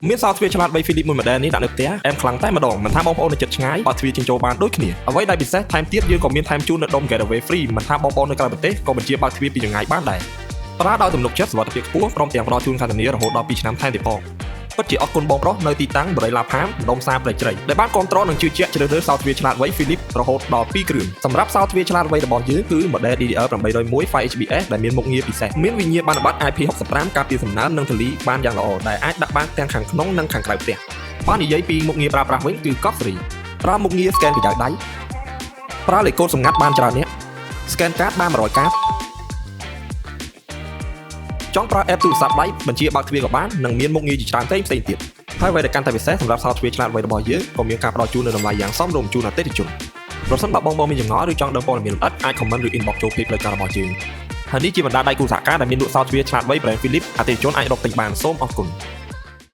មានសោទ្វារឆ្លាតវៃ Philips មួយ model នេះដាក់នៅផ្ទះអែមខ្លាំងតែម្ដងមិនថាបងប្អូននៅជិតឆ្ងាយបើកទ្វារចេញចូលបានដូចគ្នាអ្វីដែលពិសេសថែមទៀតយើងក៏មានថែមជូននៅដុំ Gateway Free មិនថាបងប្អូននៅក្រៅប្រទេសក៏បញ្ជាបើកទ្វារពីចម្ងាយបានដែរប្រើដោយទំនុកចិត្តសុវត្ថិភាពខ្ពស់ព្រមទាំងផ្ដល់ជូនការធានារហូតដល់2ឆ្នាំថែមទៀតផងពិតជាអរគុណបងប្រុសនៅទីតាំងបរិយាឡាផាមម្ដុំផ្សារព្រែកជ្រៃដែលបានគ្រប់គ្រងនិងជឿជាក់ជ្រើសរើសសោទ្វារឆ្លាតវៃ Philips រហូតដល់2គ្រឿងសម្រាប់សោទ្វារឆ្លាតវៃរបស់យើងគឺ model DDL 801 5HBS ដែលមានមុខងារពិសេសមានវិញ្ញាបនបត្រ IP65 ការពារសំណើមនិងធូលីបានយ៉ាងល្អដែលអាចដាក់បានទាំងខាងក្នុងនិងខាងក្រៅផ្ទះបើនិយាយពីមុខងារប្រើប្រាស់វិញគឺកប់សេរីប្រើមុខងារ scan ក្រយៅដៃប្រើលេខកូដសម្ងាត់បានច្រើនអ្នក scan កាតបាន100កាតចង់ប្រើ app ទូរស័ព្ទដៃបញ្ជាបើកទ្វារក៏បាននិងមានមុខងារជាច្រើនផ្សេងផ្សេងទៀតហើយអ្វីដែលកាន់តែពិសេសសម្រាប់សោទ្វារឆ្លាតវៃរបស់យើងក៏មានការផ្ដល់ជូននូវតម្លៃយ៉ាងសមរម្យជូនអតិថិជនប្រសិនបើបងៗមានចម្ងល់ឬចង់ដឹងព័ត៌មានលម្អិតអាច comment ឬ inbox ចូល page ផ្លូវការរបស់យើងហើយនេះជាបណ្ដាដៃគូសហការដែលមានលក់សោទ្វារឆ្លាតវៃ brand Philips អតិថិជនអាចរកទិញបានសូមអរគុណ។